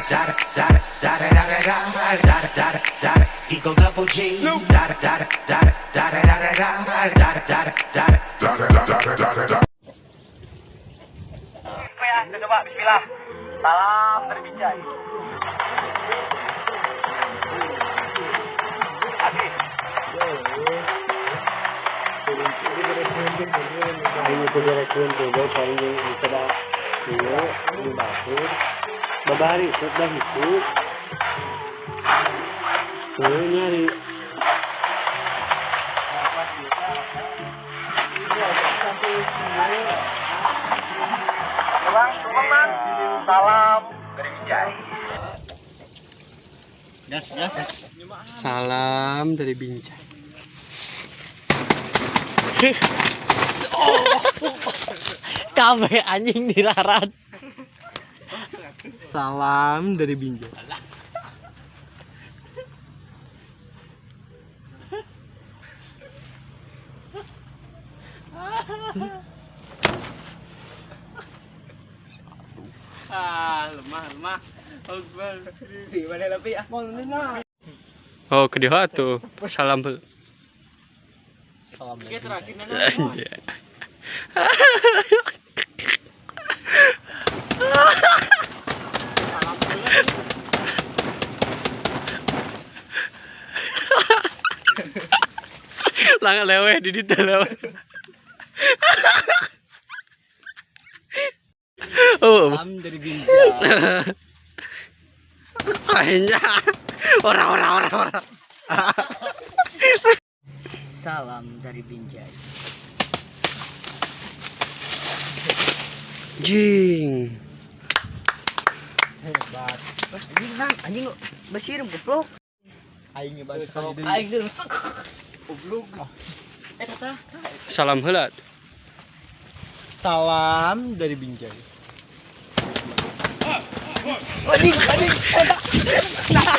da da da da da da da da Eagle double G da da da da da da da da da da da da da da. Ya, kita coba bismillah. Salam dari Binjai. Babari sudah itu nyari. Salam dari Binjai. Gas, gas. Salam dari Binjai. Kabeh anjing dirarat. Salam dari Binjai. Ah, lemah, lemah. Oh, ke dia tuh. Salam. Salam. Langat leweh di ditu leweh. Oh. Salam dari Binjai. Akhirnya ora ora ora ora. Salam dari Binjai. Jing. Hebat. Anjing nang, anjing basir goblok. Aing Aing goblok. Eh tata. Salam heula. Salam dari Binjai. Anjing, anjing. Nah.